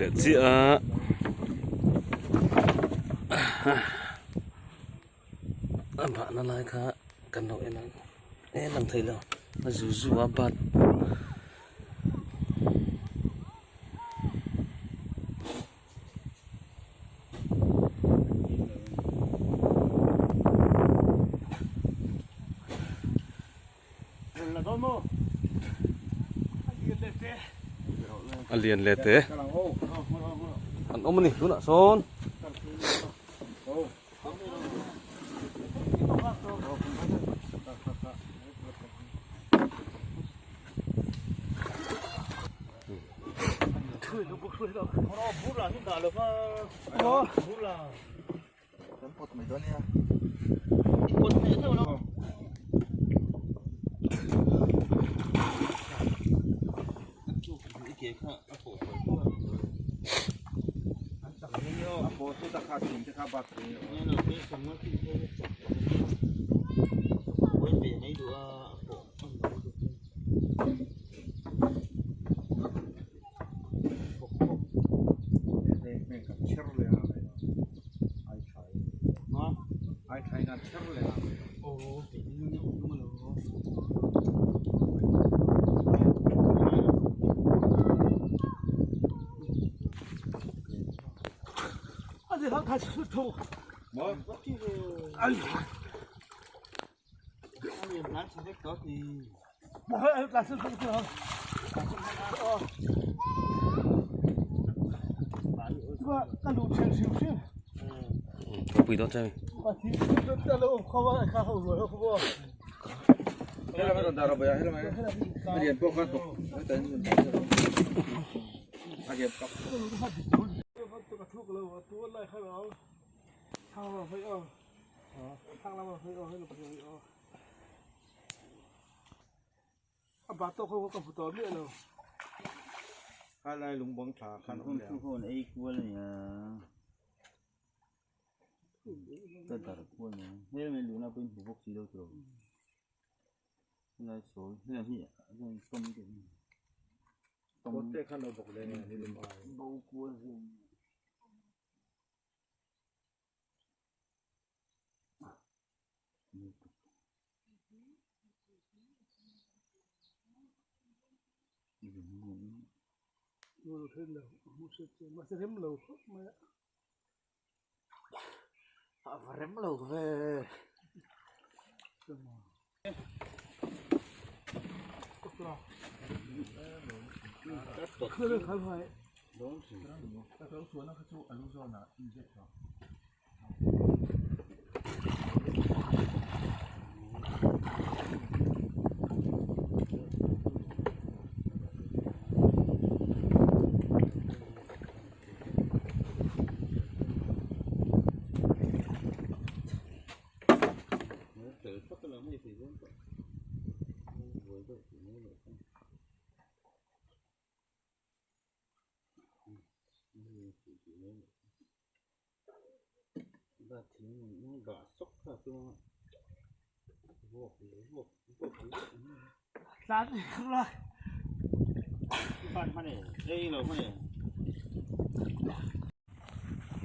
leh chiah a a bahna lai kha kan lo en ang e lang thei lo a zu zu a bat. A lian leh te an awm a ni tunah sawn. Pui dawn chai.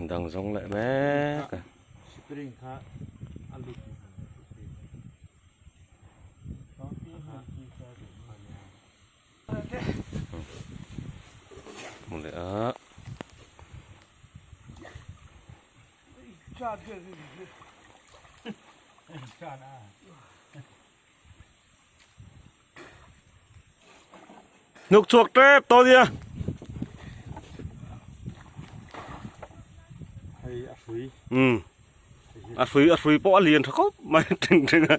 Dang zawng leh mek a. Hmu leh a. Hnuk chhuak tep tawh nia. Hei a hrui. Um. A hrui a hrui pawh a lian tha khawp mai teng teng a.